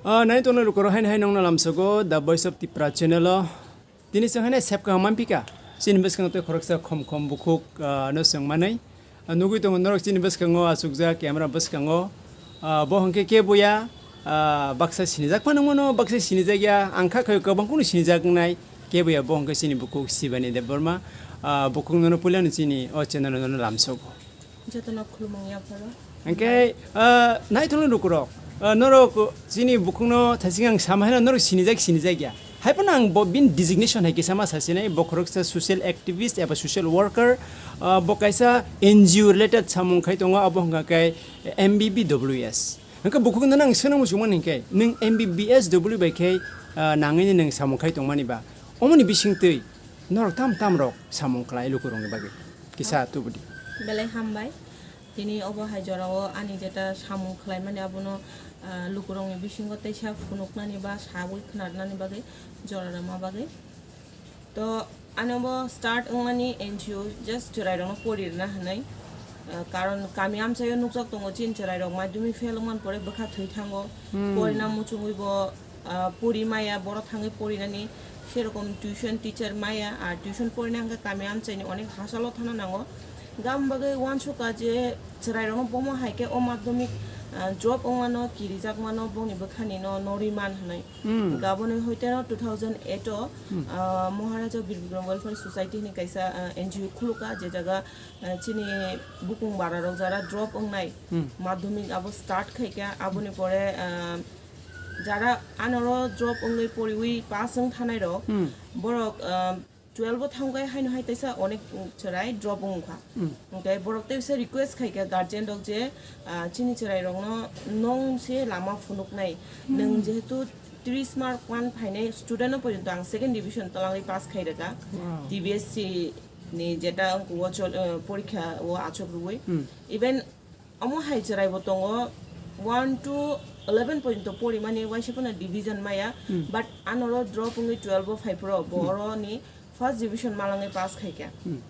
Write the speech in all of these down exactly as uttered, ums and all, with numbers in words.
Ah, nai tongna lukoro haino hai nongna lamsogo The Voice of Tipra channel o. Tini chwng haino sepkang manpika. Chini bwskango tei khoroksa khom khom bukhuk, ah, no chwng manai. Ah, nugwi tongo norok chini bwskango achukjak camera bwskango. Ah, bo hwnkhe keboya, ah, baksa sinijak phano mano, baksa sinijak ya. Ang kha khayo kwbang kunu sinijak wngnai. Keboya bo hwnkhe chini bukhuk Sibani Debbarma. Ah, bukhuk nono puilano chini o channel nono lamsogo. Jotono khulumung yapharo. Hwnkhe, ah, naithokno lukurok, ah, norok chini bukhukno thaiching ang sama haino norok sinijak sinijak ya. Haiphano ang bo bini designation hai kisa ma sasinai, bo khoroksa social activist eba social worker, ah, bo kaisa N G O related samung khai tongo, abo hwnkha khe M B B W S. Hwnkhe bukhukno nang swngna muchungmani hwnkhe, nwng M B B S W bai khe, ah, nangwini nwng samung khai tongmani ba? Omoni bisingtwi norok tam tam rok samung khlai lukurokni bagwi? Kisa tubudi. Belai hambai. Tini obo hai jorao ani jeta samung khlaimani abono, ah, lukurokni bisingo teisa phunuknani ba sawi khnarnani bagwi jora rwma bagwi. To ani obo start wngmani N G O just chwrairokno pori rwna hwnwi. Ah, karon kami amchaio nukjak tongo chini chwrairok madhyamik fail wngmani pore bwkha thwi thango. Hmm. Porina muchungwi bo ah, pori maya, borok thangwi porinani, serokom tuition teacher maya, ar tuition porina hwnkhe kami amchaini onek hachalo thana nango. Gam bagwi uansukha je chwrairokno bomo hai khe o madhyamik, ah, drop wngmano, kirijak mano, bongni bwkhani no norwi man hwnwi. Hmm. Gaboni hoiteno two thousand eight o, Hmm. ah, Maharaja Bir Bikram Welfare Society hwnwi kaisa, ah, N G O khulukha, je jaga, ah, chini bukung bararok jara drop wngnai, Hmm. madhyamik abo start khaikha, aboni pore, ah, jara anoro drop wngwi poriwi pass wng thanai rok, Hmm. borok, ah, twelve o thangkhe haino hai teisa onek chwrai drop wngkha. Hmm. Hwnkhe borok teisa request khaikha guardian rok je, ah, chini chwrai rokno nong se lama phunuknai, Hmm. nwng jehetu tris mark man phainai student no porjonto ang second division twlangwi pass khai rwkha. Wow. T B S C ni jeta wngkha o chol-, ah, porikha o achuk rwui. Hmm. Even Omo hai chwrai bo tongo, one to eleven porjonto porimani, waisa phano division maya, Hmm. but anoro drop wngwi twelve o phai phro, bo Hmm. oro ni first division malangwi pass khaikha. Hmm.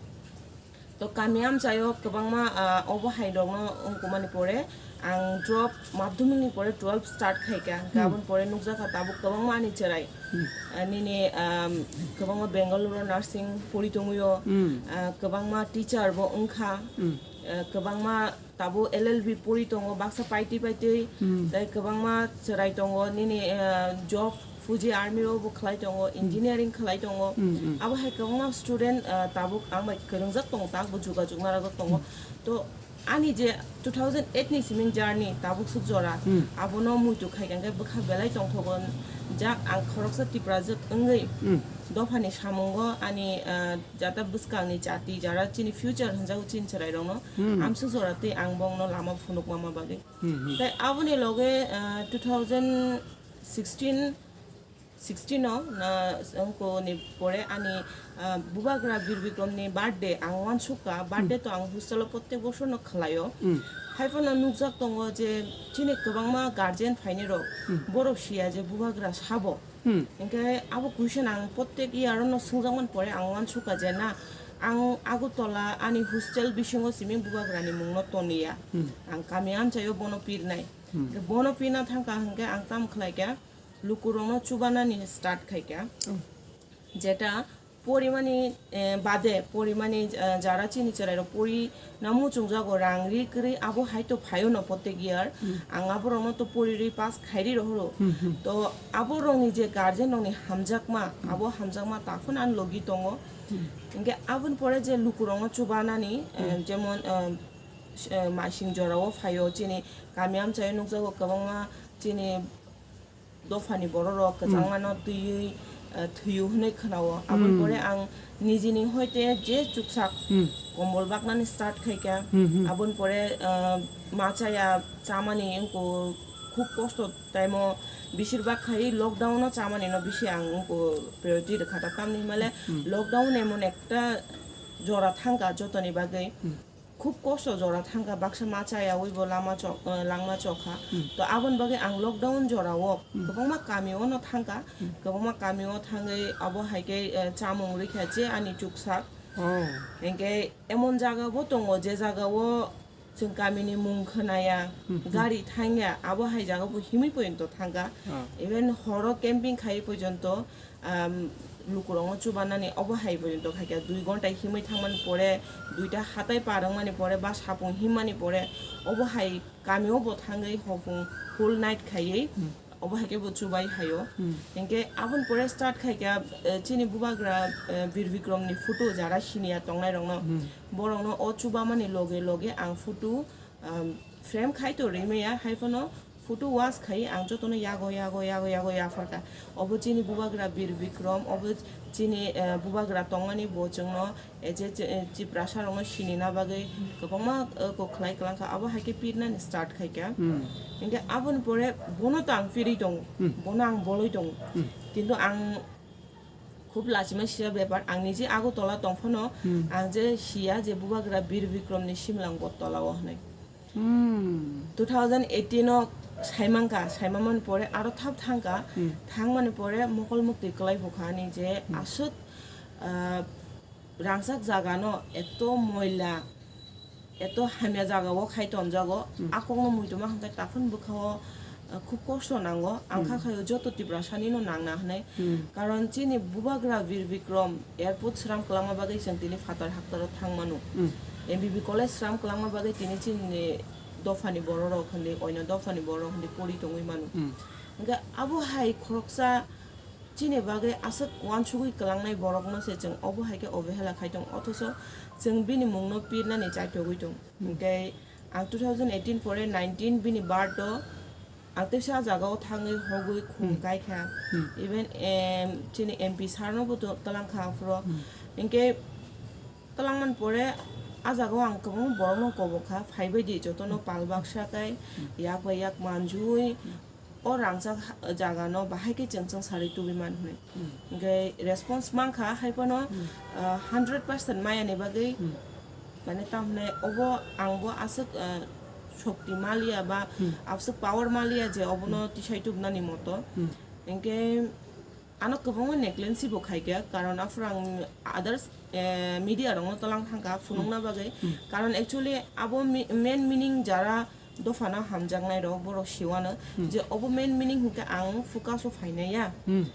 To kami amchaio kwbangma, ah, obo hai rokno wngkumani pore ang drop madhyamik ni pore twelve start khaikha, Hmm. aboni pore nukjakha tabuk kwbangma ani chwrai. Hmm. Ah, nini, um, kwbangma Bengaluru nursing pori tongwio, Hmm. ah, kwbangma teacher bo wngkha, Hmm. ah, kwbangma Tabuk L L B pori tongo, baksa paitwi paitwi, Hmm. tei kwbangma chwrai tongo, nini, eh, job fuji army rok bo khlai tongo, Hmm. engineering khlai tongo. Hmm, hmm. Abo hai kwbangma student, eh, tabuk ang bai kwrwngjak tongo, tak bo jogajog narwk tongo. Hmm. To ani je two thousand eight ni simi journey tabuk suk jora, Hmm. abono muitu khai khe bwkha belai tongthogo. Jak ang khoroksa Tiprajwk wngwi Hmm. dophani samungo ani, eh, jata bwskangni jati, jara chini future hwnjago chini chwrairokno, Hmm. amsuk jora twi ang bongno lama phunukma bagwi. Hmm, hmm. Tai aboni loge, ah, two thousand sixteen, sixteen o, na, wngkoni pore ani, ah, bubagra Bir Bikramni birthday ang uansukha, birthday Hmm. to ang hostel o protek bosorno khlaio. Hmm. Haiphano nukjak tongo je chini kwbangma guardian phainai rok, Hmm. borok siya je bubagra sabo. Hmm. Hinkhe abo question ang protek year no swngjakmani pore ang uansukha je na, ang Agartala ani hostel bisingo simi bubagrani mungno toniya. Hmm. Ang kami amchaio bono pirnai. Hmm. Hinkhe bono pirna thangkha hinkhe ang tamo khlaikha, lukurokno chubanani start khaikha. Hmm. Jeta porimani, eh, bade, porimani, eh, jara chini chwrairok pori na muchungjago, rang ri kwrwi abo hai to phaio no protek year. Hmm. Ang aborokno to pori rwi pass khairi rohoro. Hmm, hmm. To aborokni je guardian rokni hamjakma, Hmm. abo hamjakma takhon ani logi tongo. Hmm. Hinkhe aboni pore je lukurokno chubanani, eh, Hmm. jemon, eh, s-, eh, masing jorao phaio, chini kami amchaio nukjago kwbangma chini dophani bororok Hmm. kwchangmano twiwi, eh, thwiyo hwnwi khwnao. Aboni Hmm. pore ang nijini hoite je chuksak Hmm. kombol baknani start khaikha. Hmm, hmm. Aboni pore, eh, ma chaya chamani wngkha khub kosto time o, beshirbak khai lockdown o chamani no bisi ang wngkha priority rwkha ta. Tamni hwnmale Hmm. lockdown emon ekta jora thangkha jotoni bagwi. Hmm. Khub kosto jora thangkha, baksa ma chayawi bo lama chok, eh, langma chokha. Hmm. To aboni bagwi ang lockdown jorao Hmm. kwbangma kamio no thangkha, Hmm. kwbangma kamio thangwi abo hai khe, eh, chamung rikha je ani chuksak. Oh. Hinkhe emon jaga bo tongo, je jaga o Chwng kamini mung khwnaya, gari thangya, abo hai jaga bo himwi pojonto thangkha. Ah. Even horo camping khaiwi pojonto, um, lukurokno chubanani obo hai pojonto khaikha. Dui gonta himwi thangmani pore, duita hatai par wngmani pore, ba sapung himmani pore, obo hai kamio bo thangwi hopung whole night khaiwi. Obo hai khe bo chubai haio. Hmm. Hinkhe aboni pore start khai kha, eh, chini bubagra, eh, Bir Bikrom ni photo jara siniya tongnai rokno. Hmm. Borokno o chubamani loge loge ang photo, um, frame khai to rimaya, hai phano photo wash khai ang jotono yago, yago, yago, yago yapharkha. Obo chini bubagra Bir Bikrom, obo chini, eh, bubagra tongmani bo chwngno E je, je, e, Tiprasa rokno sinina bagwi kwbangma, e, kok khlai kwlangkha, abo hai khe pirnani start khaikha. Hmm. Hinkhe aboni pore bono to ang pirwi tongo, hmm, bono ang bolwi tongo. Hmm. Kintu ang khub lachima sisa bepar, ang nije Agartala tongphano, hmm, ang je siya je bubagra Bir Bikrom ni simlang Bottola o hwnwi. Hmm. Two thousand eighteen o saimangkha, saimamani pore aro thap thangkha, hmm, thangmani pore mokol muktwi kwlai bukha ani je, hmm, aswk, ah, rangchak jaga no eto moila, eto hamya jaga o khai tonjago, hmm, a kok no muitu ma hwnkhe taphun bwkha o, ah, khub kosto nango, ang kha, hmm, khaio joto Tiprasa ni no nangna hwnwi, hmm, karon chini bubagra Bir Bikrom airport sram kwlangma bagwi chwng tini phatar haktar o thang mano, hmm, M B B college sram kwlangma bagwi tini chini dopha ni borok rok hwnwi, oino dopha ni borok rok hwnwi pori tongwi mano, hmm, hwnkhe abo hai khoroksa Chini bagwi aswk uansugwi kwlangnai borokno se chwng obo hai khe obehela khai tongo, othocho chwng bini mungno pirnani chaithogwi tongo. Hmm. Hinkhe ang two thousand eighteen pore nineteen bini birth o ang teisa jagao thangwi hogwi khum, hmm, kai kha. Hmm. Even, em, chini M P sir no bo to-, twlang kha aphuru. Hmm. Hinkhe twlangmani pore a jagao ang kwbangma borokno kobok kha, phaibai di jotono, hmm, pal baksa kai, hmm, yak bai yak manjui, hmm, o rangchak ha-, jaga no bahai khe chwng chwng sarwi tubui man hwnwi. Hmm. Hinkhe response mankha, hai phano, hmm, ah, hundred percent maya ni bagwi, hmm, mane tamo hwnwi obo ang bo aswk, ah, shokti maliya ba, hmm, aswk power maliya je obono, hmm, tisai tubnani moto. Hmm. Hinkhe ano kwbangma negligence bo khaikha, karon aphuru ang others, eh, media rokno twlang thangkha phunukna, hmm, bagwi. Hmm. Karon actually abo mi-, main meaning jara dophano hamjaknai rok borok siwano, hmm, je obo main meaning hinkhe ang focus o phainai ya. Hmm.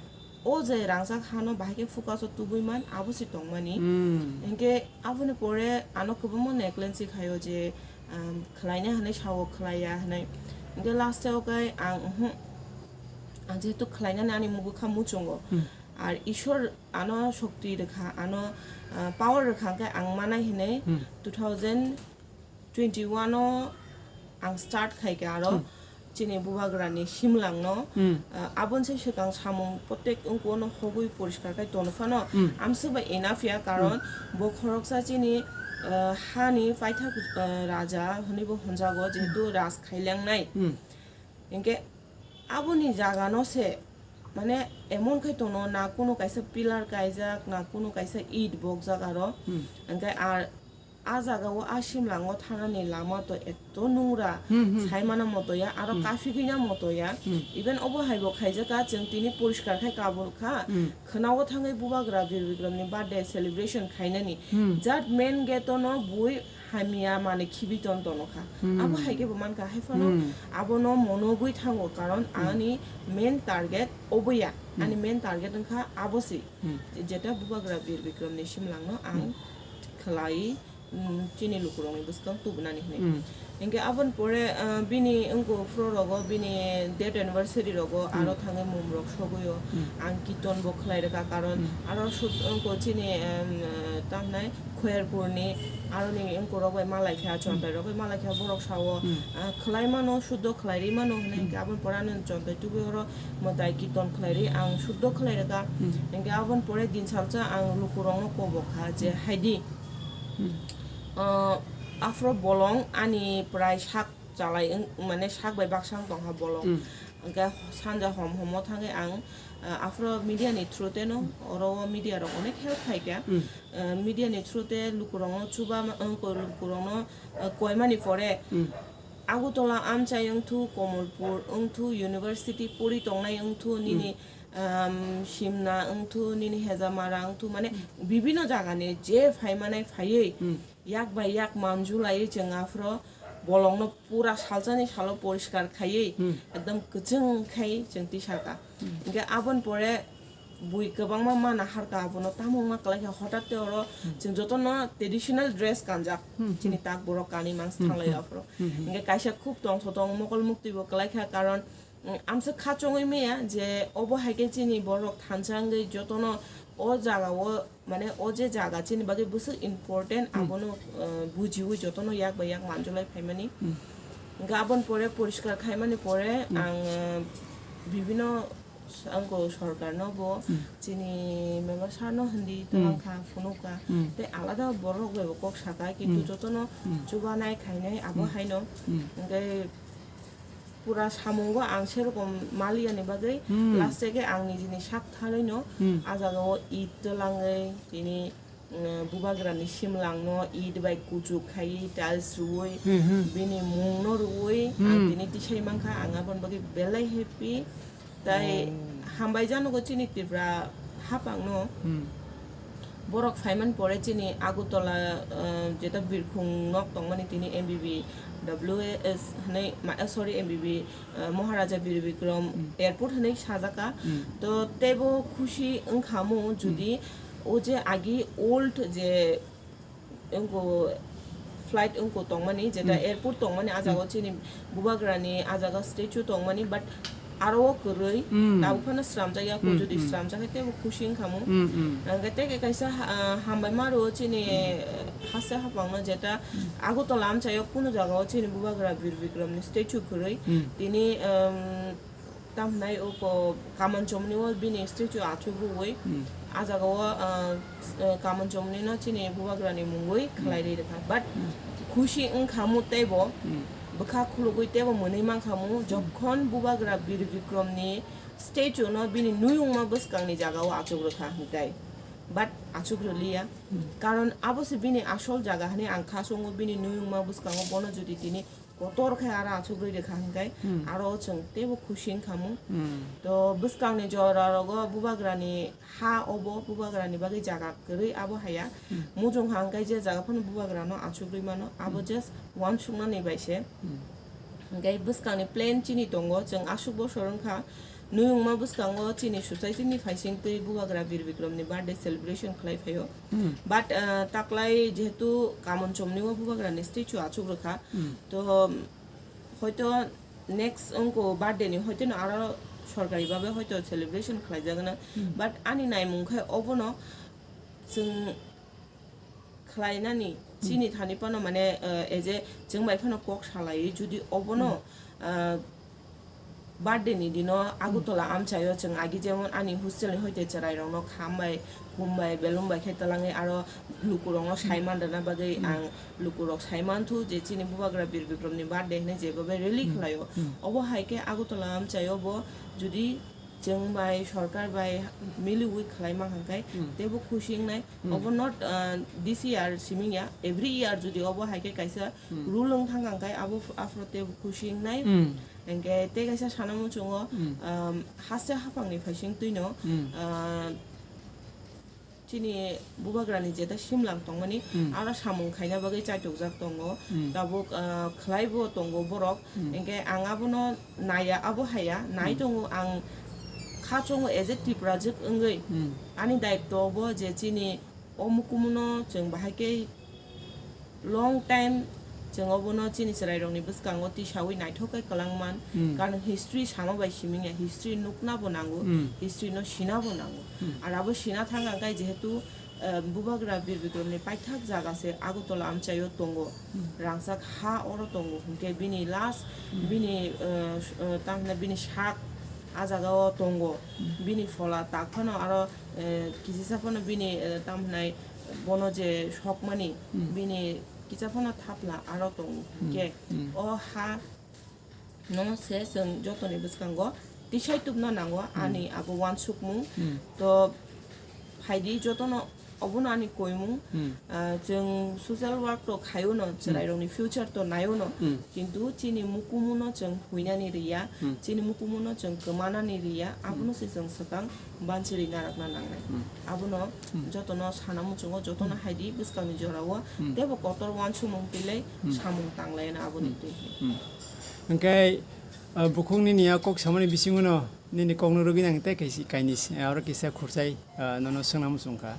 O je rangchak hano bahai khe focus o tubui man, abo se tongmani. Hmm. Hinkhe aboni pore ano kwbangma negligence khaio je, um, khlaina hinwi sao, khlaiya hinwi. Hinkhe last o khe ang, uhmm, ang jehetu khlainani ani mugo kha muchungo. Hmm. Ar Ishwar ano shokti rwkha, ano, uh, power rwkha, hinkhe ang manai hinwi, hmm, two thousand twenty-one o ang start khaikha aro, hmm, chini bubagrani simlangno, hmm, ah, aboni se swkang samung protek wngkha, ono hogwi poriskar khai tono phano, hmm, amswk bai enough ya, karon, hmm, bo khoroksa chini, ah, hani paithak, ah, raja hwnwi bo hwnjago, jehetu, hmm, raj khailangnai. Hmm. Hinkhe aboni jaga no se, mane, emon khai tono, na kuno kaisa pillar kaijak, na kuno kaisa it bokjak aro. Hmm. Hinkhe ar a jaga o a simlango thanani lama to eto nungra, hmm, hmm, saimana moto ya, aro, hmm, kaphigwina moto ya. Hmm. Even obo hai bo khaijak kha, chwng tini poriskar khai kabul kha. Hmm. Khwnao thangwi bubagra Bir Bikrom ni birthday celebration khainani. Hmm. Jat main gate o no bui hamya manwi khibi ton tono kha. Hmm. Abo hai khe bo man kha, hai phano, hmm, abono monogwi thango, karon, hmm, ani main target obo ya. Hmm. Ani main target wngkha abo se. Hmm. Jeta bubagra Bir Bikrom ni simlangno ang, hmm, khlai, mm, chini lukurokni bwskang tubunani hinwi. Mm. Hinkhe aboni pore, ah, bini wngkuk phuru rogo, bini death anniversary rogo, mm, aro thangwi mumrok sogwi o. Mm. Ang kirtan bo khlai rwkha, karon, mm, aro sut-, wngkuk chini, em, eh, tamhinai Khoyerpurni, aroni wngkuk rok bai malaikha, mm, chontai rok bai malaikha, borok sao, mm, ah, khlai mano, suddo khlai ri mano hinwi, mm, hinkhe aboni pore ano chontai tubui oro mwtai kirtan khlai ri, ang suddo khlai rwkha. Mm. Hinkhe aboni pore din salsa ang lukurokno kobok kha je, mm, haidi, Hmm. Ah, aphuru bolong ani prai sak chalai wng, mane sak bai baksa wng tongkha bolong. Hmm. Hwnkhe sanja hom homo thangwi ang, ah, aphuru media ni through teno, hmm, oro o media rok onek help khaikha. Hmm. Ah, media ni through te lukurokno chuba ma-, wng ko lukurokno, ah, koimani pore, hmm, Agartala amchai wngthu, Komolpur wngthu, university pori tongnai wngthu, hmm, nini um, Simna wngthu, nini Hejamara wngthu, mane, hmm, bibino jagani je phaimanai phaiwi, hmm, yak bai yak manjulaiwi chwng aphuru bolongno pura salsani salo poriskar khaiwi ekdom kwchwng khai chwng tisaka. Hinkhe aboni pore bui kwbangma mana harka abono tamo wngma kwlai kha, hotat khe oro chwng jotono traditional dress kanjak chini tak borok kanwi mangsa thanglai aphuru. Hinkhe kaisa khub tongthothong mokol muktwi bo kwlai kha, karon Mm, amsa kha chongwi maya je obo hai khe chini borok thansa wngwi jotono o jaga o, mane o je jaga chini bagwi bwswk important, abono, uh, bujiwi jotono yak bai yak manjolai phaimani. Hinkhe aboni pore poriskar khaimani pore ang, uh, bibino s-, angko sorkarno bo chini member sir no hindi twlang kha, phunuk kha. Tei alada borok bai bo kok saka, kintu jotono chubanai khainai abo haino. Hinkhe pura samungo ang serokom maliyani bagwi last o khe ang nijini sak tharwino ah jaga o it twlangwi tini, mm, bubagrani simlangno it bai kuchuk khaiwi tiles rwui bini mungno rwui ang tini tisai mankha, ang aboni bagwi belai happy. Tai hambai janogo chini Tripura hapangno. Borok phaiman pore chini Agartala, uh, jeta birkhung nok tongmani tini M B B W S hinwi ma-, eh, sorry, M B B, uh, Maharaja Bir Bikram Airport hinwi sajaka. To teibo khusi wngkhamu jodi o je agi old je wngko flight wngko tongmani, jeta airport tongmani, ah jaga o chini bubagrani ah jaga statue tongmani, but aro o kwrwi tabuk phano sramjak ya, kok jodi sramjak khe teibo khusi wngkhamu. Hwnkhe tei kaisa ha-, hambai ma rwo chini, eh, haste hapangno, jeta Agartala amchaio kunu jaga o chini bubagra Bir Bikramni statue kwrwi tini, um, tamhnai oko Kaman Chomni o bini statue achuk rwui, ah jaga o, ah, s-, ah, Kaman Chomni no chini bubagrani mungwi khlai ri rwkha. But khusi wngkha mu teibo, bwkha khulugwi teibo mwnwi mankha mu, jokhon bubagra Bir Bikram ni statue no bini nuyungma bwskang ni jaga o achuk rwkha hwnkhe. But achuk rwliya. Karon abo se bini asol jaga hwnwi ang kha chongo, bini nuyungma bwskango bono jodi tini kotor khe aro achugwi rwkha hwnkhe aro chwng teibo khusi wngkhamu. To bwskangni jora rogo bubagrani ha obo, bubagrani bagwi jaga kwrwi abo haya. Mujung ha hwnkhe je jaga phano bubagrano achugwi mano, abo just uansuknani bai se. Hwnkhe bwskangni plan chini tongo, chwng aswk bosor wngkha. Nuyungma bwskango chini society ni phaising twi bubagra Bir Bikram ni birthday celebration khlai phaio. But, ah, taklai jehetu Kaman Chomni o bubagra ni statue achuk rwkha, to hoito next wngko birthday ni hoito no aro sorkari babe hoito celebration khlai jagana. But ani naimung khe obono chwng khlainani chini thani phano mane, eh, eje chwng bai phano kok salai judi obono, eh, birthday ni dino Agartala amchaio chwng agi jemon ani hostel ni hoite chwrai rokno kham bai, hum bai, belum bai khe twlangwi aro lukurokno saiman rwna bagwi ang lukurok saiman thu je chini bubagra Bir Bikram ni birthday hinwi je babai rally khlaio. Obo hai khe Agartala amchaio bo judi chwng bai, sorkar bai miliwi khlai mankha khe teibo khusi wngnai. Obo not, uh, this year siming ya, every year jodi obo hai khe kaisa rule wng thang kha khe abo aphuru teibo khusi wngnai. Hwnkhe tei kaisa sana muchungo, um, haste haphangni phaising twino, uh, chini bubagrani jeta simlang tongmani, aro samung khaina bagwi chaitukjak tongo. Tabuk, ah, khlaibo tongo borok. Hwnkhe ang abono naiya, abo haiya, nai tongo ang kha chongo as a Tiprajwk wngwi. Ani daityo bo je chini o mukumuno chwng bahai khe long time chwng obono chini chwrairokni bwskango tisawi naithok khe kwlangman. Karon history sama bai siming ya, history nukna bo nango, history no sina bo nango. Ar abo sina thang ang khe jehetu, eh, bubagra Bir Bikramni paithak jaga se Agartala amchaio tongo, rangchak ha oro tongo, hwnkhe bini last, bini, eh, s-, eh, tamhinai bini sak a jaga o tongo, bini phola tak phano aro, eh, kisisa phano bini, eh, tamhinai bono je sokmani, bini kisa phano thapla aro tongo. Hwnkhe o ha no se chwng jotoni bwskango tisai tubna nango, ani abo uansukmung. To phaidi jotono Obono ani koimung, Hmm. ah, chwng social work to khaiuno, Hmm. chwrairokni future to naiuno, Hmm. kintu chini mukumuno chwng huinani riya, Hmm. chini mukumuno chwng kwmanani riya, Hmm. abono se chwng swkang banchiri narakna nangnai. Hmm. Abono Hmm. jotono sana muchungo, jotono Hmm. haidi bwskangni jorao, Hmm. teibo kotor uansukmung twi lai Hmm. samung tanglaina aboni Hmm. twi. Hmm. Hwnkhe, ah, bukhuk nini a kok samani bisingono nini kokno rwgwi nang tei kaisi kainwi se, aro kisa khurchai, ah, nono swngna muchung kha.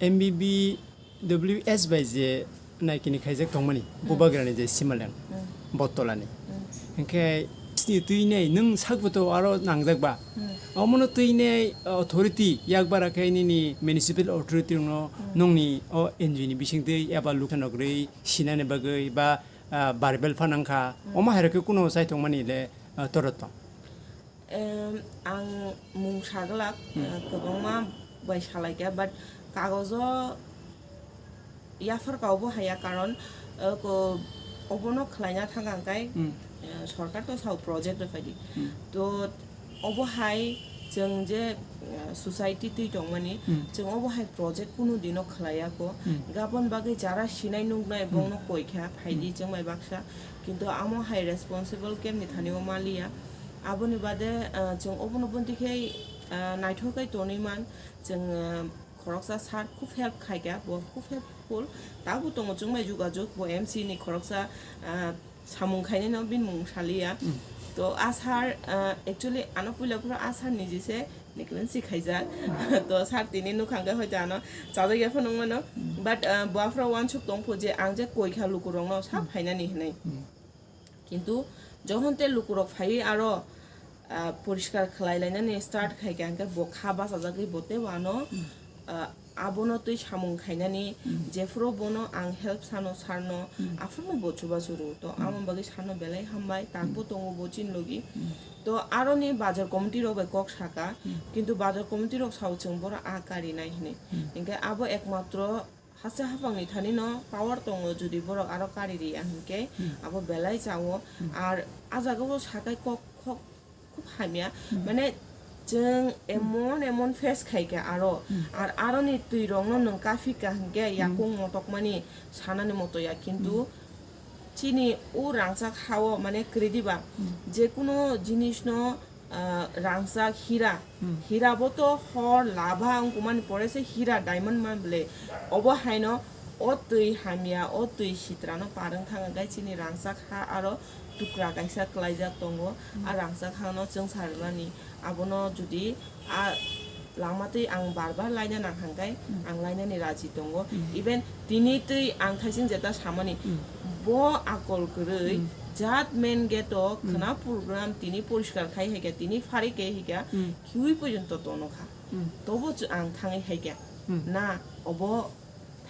M B B W S bai je naikini khaijak tongmani, Hmm. Bubagrani je Simaleng, Hmm. Bottolani. Hmm. Hwnkhe sini twi nei nwng sakbo to aro nangjak ba. Hmm. Omono twi nei authority yakbar khe nini municipal authority rokno Hmm. nongni o N G O ni bisingtwi eba lukhanok rwi sinani bagwi ba, ah, verbal phanang kha. Hmm. Omo hai rok khe kuno chai tongmani le, ah, torot tong. Em, ang mung saglak, Hmm. eh, kwbangma bai salaikha, but kagojo yaphar kaobo haya, karon, eh, ko-, obono khlaina thang ang kai, Hmm. eh, sorkar to sao project rw phaidi. Hmm. To obo hai chwng je, eh, society twi tongmani, Hmm. chwng obo hai project kunu dino khlaiya ko. Hmm. Gabon bagwi jara sinai nuknai Hmm. bongno koi kha, phaidi Hmm. chwng bai baksa. Kintu amo hai responsible kemni thani o maliya. Aboni bade, ah, chwng obono bonti khe, ah, naithok khe tonwi man. Chwng, ah, khoroksa sir khub help khai kha, bo khub helpful. Tabuk tongo chwng bai jugajug, bo M C ni khoroksa, ah, samung khainai no bini mung saliya. Mm. To a sir, ah, actually ano puila phuru a sir ni jese Niklen si khaijak. To sir tini nukhang khe hoito ano chajak ya phano wngmano. But, ah, bo aphuru uansuk tong pho je ang je koi kha lukurokno sa phainani hinwi. Kintu jokhon te lukurok phaiwi aro, ah, poriskar khlai lainani start khai kha, hwnkhe bo kha bachajagwi bo teibo ano, ah, abono twi samung khainani jephuru bono ang help sano sir no, aphuru bo chubachu rw. To amo bagwi sir no belai hambai, takbo tongo bo chini logi. To aroni bazar committee rok bai kok saka, kintu bazar committee rok sao chwng bohrok a karinai hinwi. Hinkhe abo ekmatro haste haphangni thani no power tongo, jodi bohrok aro kari riya hinkhe abo belai chao. Ar a jaga o sakai kok khok khub hamya, mane chwng emon emon face khai kha aro, ar aroni twi rok no nwng kaphik kha hinkhe yakung motokmani sanani moto ya, kintu chini o rangchak ha o mane kwrwi diba, je kuno jinis no, ah, rangchak hira, hira bo to hor labha wngkukmani pore se hira diamond man bwle. Obo haino o twi hamya, o twi sitrano par wng thang khe chini rangchak ha aro tukra kaisa klaijak tongo. A rangchak hano chwng sarimani, abono jodi a lama twi ang bar bar laina nang hang khe ang lainani raji tongo. Even tini twi ang thaising jeta samani, bo akol kwrwi jat main gate o khwna program tini poriskar khai hai khe, tini phari khe hai khe, khiui porjonto tono kha. Tobo chu ang thangwi hai khe, na obo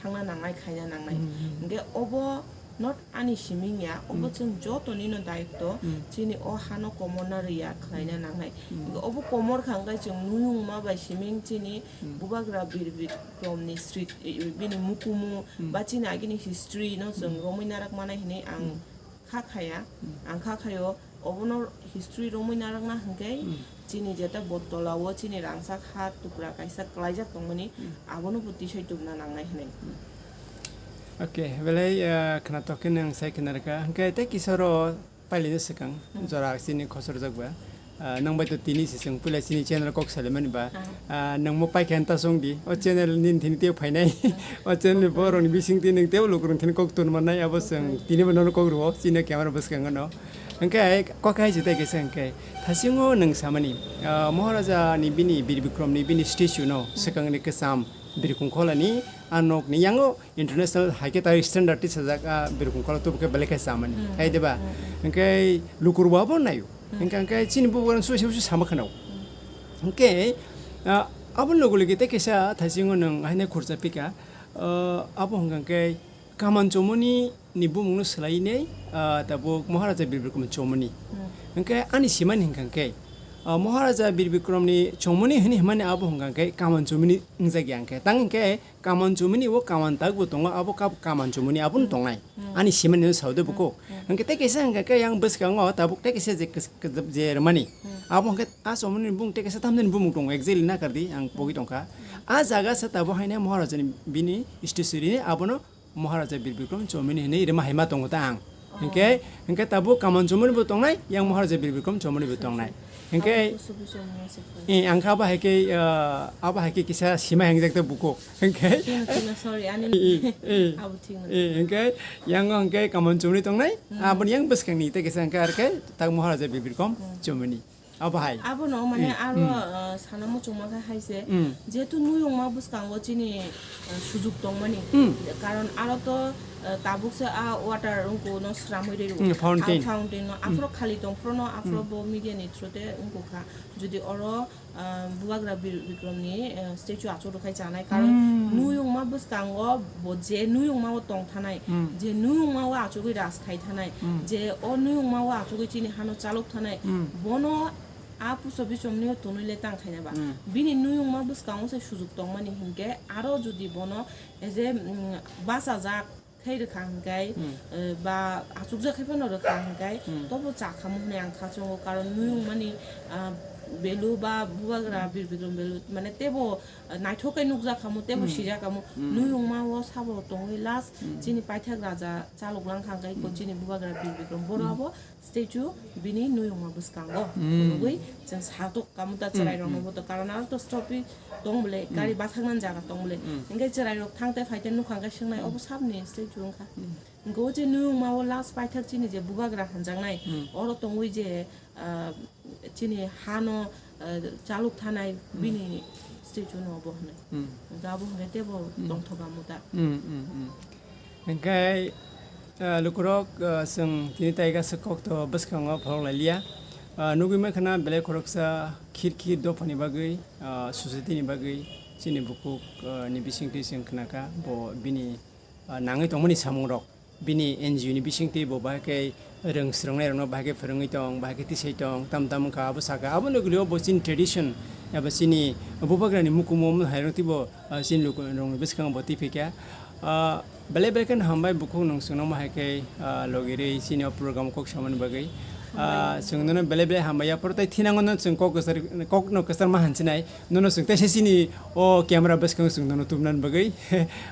thangna nangnai, khaina nangnai. Hinkhe obo not ani siming ya, obo chwng joto nino daitto, chini o hano komorna rwya khlaina nangnai. Hinkhe obo komor kha hwnkhe chwng nuyung ma bai siming chini bubagra Bir Bikromni srit-, bini mukumu ba chini agini history no chwng romwi narak manai hinwi ang kha khaya, ang kha khayo, obono history romwi narakna hwnkhe chini jeta Bottola o chini rangchak ha tukra kaisa klaijak tongmani, abono bo tisai tubna nangnai hinwi. Okay, belai, ah, khwnatok khe nwng sai khwna rwkha. Hwnkhe tei kisa oro pailino swkang, jora chini khosorjak ba. Ah, nwng bai to tini se chwng puila chini channel kok salimani ba. Ah, nwng mo paikha ta song di. O channel nini thini tei phainai. O channel ni borok ni bising twi nwng tei lukurok thini kok tun mannai, abo chwng tini bo nono kok rwo chini camera bwskango no. Hwnkhe kok hai jita kisa hwnkhe thasingo nwng samani, ah, Maharaja ni bini Bir Bikrom ni bini statue no swkang ni kwcham birkung kholani a nok ni yango international hai khe tai standard tisajak a birkung kholok tubu khe belai khe chamani. Hai de ba? Hwnkhe lukurok bo abo naio. Hwnkhe, hwnkhe chini bubagrani sui sui sama khwnao. Hwnkhe, ah, abo logi logi tei kaisa thaisingo nwng haino khurcha pika, ah, abo hwnkha khe Kaman Chomoni ni bumungno swlaiwi nei, ah, tabuk Maharaja Bir Bikrom Chomoni. Hwnkhe ani simani hwnkha khe, Ah, Maharaja Bir Bikramni chomoni hini himani abo hwnkha khe kaman chomoni wngjak ya hwnkhe. Tang hwnkhe kaman chomoni o kaman tak bo tongo, abo kap-, kaman chomoni abono tongnai. Hmm. Ani simani no saude buko. Hmm. Hwnkhe tei kaisa hwnkha khe yang bwskango tabuk tei kaisa je kis-, kis-, je rwmani. Hmm. Abo hwnkhe a chomoni bung tei kaisa tamjani bumung tongo, exactly nakardi ang pogwi tongkha. Hmm. A jaga se tabuk haino Maharajani bini history ni abono Maharaja Bir Bikram chomoni hinwi rwma haima tongo ta ang. Oh. Hwnkhe, hwnkhe tabuk kaman chomoni bo tongnai, yang Maharaja Bir Bikram chomoni bo tongnai. Hwnkhe, abo kusubu chomoni se khlai. Eh, ang kha abo hai khe, ah, abo hai khe kisa sima hengjak ta buko. Hwnkhe, Thikno, thikno, sorry, ani eh, eh, abo thikno. Eh, hwnkhe, yang hwnkhe kaman chomoni tongnai, hmm, aboni yang bwskangni tei kisa hwnkhe ar khe tak Maharaja Bir Bikram, hmm, chomoni. Abo hai. Abono mane, hmm, aro, hmm, uh, sana muchungma khe hai se, hmm, jehetu nuyungma bwskango chini, uh, sujuk tongmani. Hmm. Karon aro to, uh, tabuk se a water wngkuk no sramwi rw. Hmm, fountain. A fountain no, hmm, aphro khali tong phro no, aphro, hmm, bo media ni through te wngkuk kha. Jodi oro, uh, Bubagra Bir-, Bikram ni, uh, statue achuk rw khai chanai. Karon, hmm, nuyungma bwskango bo je nuyungma o tong thanai, hmm, je nuyungma o achugwi ras khai thanai, hmm, je o nuyungma o achugwi chini hano chalok thanai, hmm, bono a puso bisomni o tonwi le tang khaina ba. Hmm. Bini nuyungma bwskango se sujuk tongmani hinkhe aro jodi bono as a, mm, bachajak khai rwkha hinkhe, hmm, eh, ba achukjak khai phano rwkha hinkhe, hmm, tobo chakhamu hwnwi ang kha chongo, karon nuyungmani, ah, value ba Bubagra Bir Bikram value mane tebo, ah, naithok khe nukjak khamu, tebo, hmm, sijak khamu. Hmm. Nuyungma o sabo tongwi last, hmm, chini paithak raja chalok lang kha hinkhe, hmm, chini Bubagra Bir Bikram boro, hmm, abo statue bini nuyungma bwskango, hmm, phunugwi chwng satok kamu ta, hmm, chwrairokno, hmm, bo to karon aro to stopi tong bole, hmm, gari bathaknani jaga tong bole. Hmm. Hinkhe chwrairok thang te phai te nukha hinkhe swngnai, hmm, obo saboni statue wngkha. Hmm. Hinkhe o je nuyungma o last paithak chini je Bubagra hanjaknai, hmm, oro tongwi je, ah, chini hano, ah, chalok thanai, hmm, bini statue no obo hwnwi. Hmm. Hinkhe abo hinkhe tebo, hmm, tongthok kamu ta. Hmm, hmm, hmm. Hingkhe, ah, lukurok, ah, chwng tini tai kaisa kokto bwskango pholok lai liya. Ah, nugwi mankha na belai khoroksa khir khir dophani bagwi, ah, society ni bagwi chini bukhuk, ah, ni bisingtwi chwng khnakha, bo bini, ah, nangwi tongmani samungrok, bini N G O ni bisingtwi bo bahai khe rwng swrwngnairokno bahai khe phwrwngwi tong, bahai khe tisai tong, tam tam wngkha, abo sakha. Abono kwlwi o bo chini tradition eba chini bubagrani mukumu omo hairok twibo, ah, chini lukurokni bwskango bo twi phaikha. Ah, belai belai kheno hambai bukhuk nwng chwngno omo hai khe, ah, logirwi chini o program kok samani bagwi. Ah, hambai. Chwng nono belai belai hambai ya, phoro tei thinango no chwng kok kwchar, kokno kwchar ma hansinai. Nono chwng teisa chini o camera bwskango chwng nono tubunani bagwi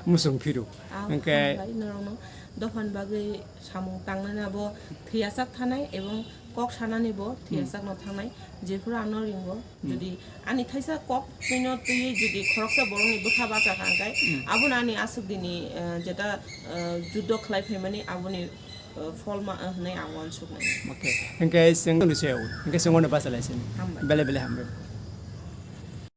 muchung phiru. Ah, hwnkhe hambai norokno. Dophani bagwi samung tangnani abo thwiyasak thanai ebong kok sanani bo, hmm, thwiyasak no thangnai, jephuru ano ringo. Hmm. Jodi ani thaisa kok twino twiwi jodi khoroksa borokni bwkha bacha kha hwnkhe, hmm, abono ani aswk dini, eh, jeta, eh, juddo khlai phaimani aboni, eh, pholma, eh, hwnwi ang uansuknai. Okay. Hwnkhe chwng tongni sayo, hwnkhe chwng ono bacha lai sini. Hambai. Belai belai hambai.